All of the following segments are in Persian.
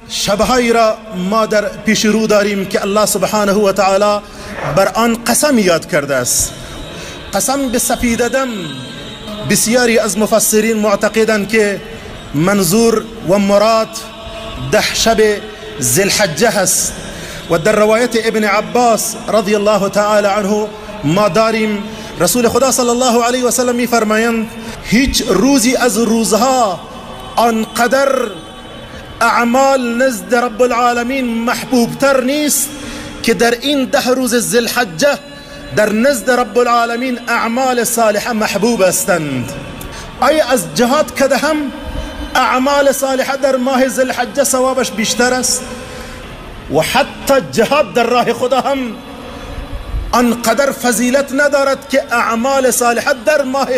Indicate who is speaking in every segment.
Speaker 1: شبهایی را ما در پیش رو داریم که الله سبحانه و تعالی بر آن قسم یاد کرده است. قسم به سپیده دم. بسیاری از مفسرین معتقدند که منظور و مراد 10 شب ذی الحجه هست و در روایت ابن عباس رضی الله تعالی عنه ما داریم رسول خدا صلی الله علیه و سلم میفرمایند هیچ روزی از روزها آنقدر اعمال نزد رب العالمین محبوبتر نیست که در این 10 روز ذی الحجه در نزد رب العالمین اعمال صالحه محبوب هستند. آیا از جهاد کده هم اعمال صالحه در ماه ذی الحجه ثوابش بیشتر است؟ و حتی جهاد در راه خدا هم آنقدر فضیلت ندارد که اعمال صالحه در ماه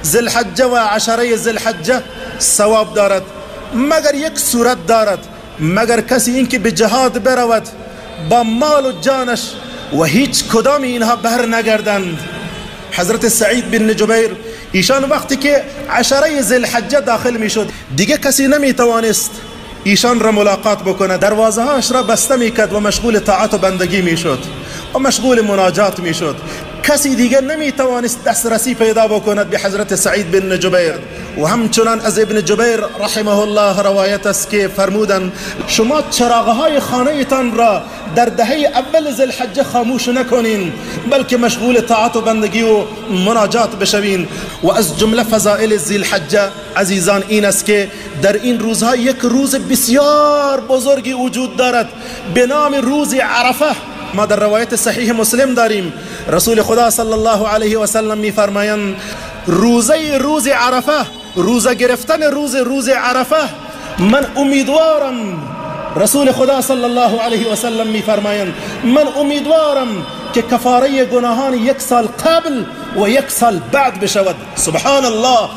Speaker 1: ذی الحجه و عشره ذی الحجه ثواب دارد. مگر یک صورت دارد، مگر کسی اینکه به جهاد برود با مال و جانش و هیچ کدام اینها بهر نگردند. حضرت سعید بن جبیر ایشان وقتی که عشره ذی الحجه داخل میشد دیگه کسی نمیتوانست ایشان را ملاقات بکنه، دروازه هاش را بسته میکرد و مشغول طاعت و بندگی میشد و مشغول مناجات میشد. کسی دیگه نمیتوانست دسترسی پیدا بکند به حضرت سعید بن جبیر. و همچنان از ابن جبیر رحمه الله روایت است که فرمودند شما چراغهای خانهتان را در دهه اول ذی الحجه خاموش نکنین، بلکه مشغول طاعت و بندگی و مناجات بشوین. و از جمله فضائل ذی الحجه عزیزان این است که در این روزها یک روز بسیار بزرگی وجود دارد به نام روز عرفه. ما در روایت صحیح مسلم داریم رسول خدا صلی الله علیه و سلم میفرمایند روزه روز عرفه، روزه گرفتن روز عرفه، من امیدوارم، رسول خدا صلی الله علیه و سلم میفرمایند من امیدوارم که کفاره گناهان 1 سال قبل و 1 سال بعد بشود. سبحان الله،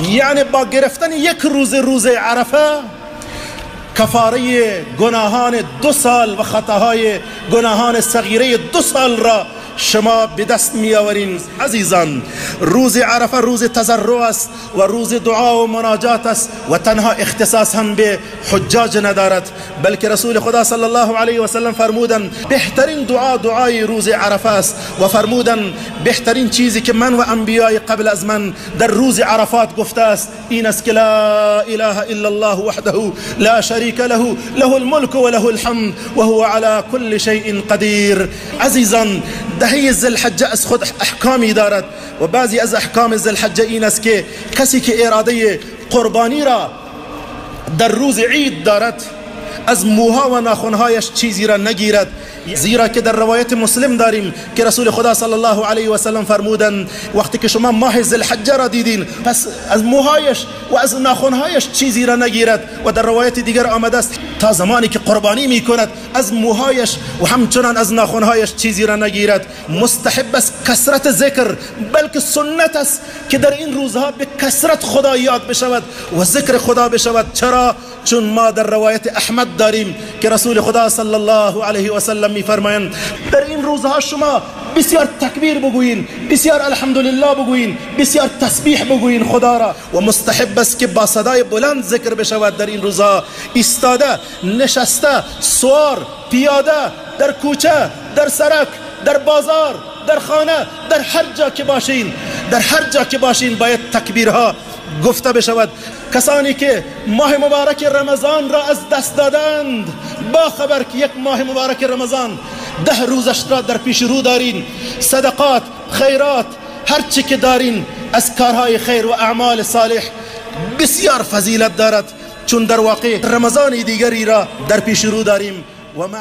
Speaker 1: یعنی با گرفتن یک روز عرفه کفاره گناهان 2 سال و خطاهای گناهان صغیره 2 سال را شما به دست می آورین. عزیزان، روز عرفه روز تضرع است و روز دعا و مناجات است و تنها اختصاص هم به حجاج ندارد، بلکه رسول خدا صلی الله علیه و سلم فرمودند بهترین دعا دعای روز عرفه است و فرمودند بهترین چیزی که من و انبیای قبل از من در روز عرفات گفته است این است که لا اله الا الله وحده لا شریک له له الملک و له الحمد وهو على كل شیء قدیر. عزیزان، دهه ذی الحجه از خود احکامی دارد و بعضی از احکام ذی الحجه این است که کسی که اراده قربانی را در روز عید دارد از موها و ناخنهایش چیزی را نگیرد، زیرا که در روایت مسلم داریم که رسول خدا صلی الله علیه و سلم فرمودند وقتی که شما ماه ذی الحجه را دیدین پس از موهایش و از ناخنهایش چیزی را نگیرد. و در روایت دیگر آمده است تا زمانی که قربانی میکند از موهایش و همچنان از ناخنهایش چیزی را نگیرد. مستحب است کثرت ذکر، بلکه سنت است که در این روزها به کثرت خدا یاد بشود و ذکر خدا بشود. چرا؟ چون ما در روایت احمد داریم که رسول خدا صلی الله علیه و سلم میفرمایند در این روزها شما بسیار تکبیر بگویین، بسیار الحمدلله بگویین، بسیار تسبیح بگویین خدا را. و مستحب است که با صدای بلند ذکر بشود در این روزها، ایستاده، نشسته، سوار، پیاده، در کوچه، در سرک، در بازار، در خانه، در هر جا که باشین، در هر جا که باشین باید تکبیرها گفته بشود. کسانی که ماه مبارک رمضان را از دست دادند با خبر که یک ماه مبارک رمضان 10 روزش را در پیش رو دارین، صدقات، خیرات، هر چی که دارین از کارهای خیر و اعمال صالح بسیار فضیلت دارد، چون در واقع رمضان دیگری را در پیش رو داریم. و ما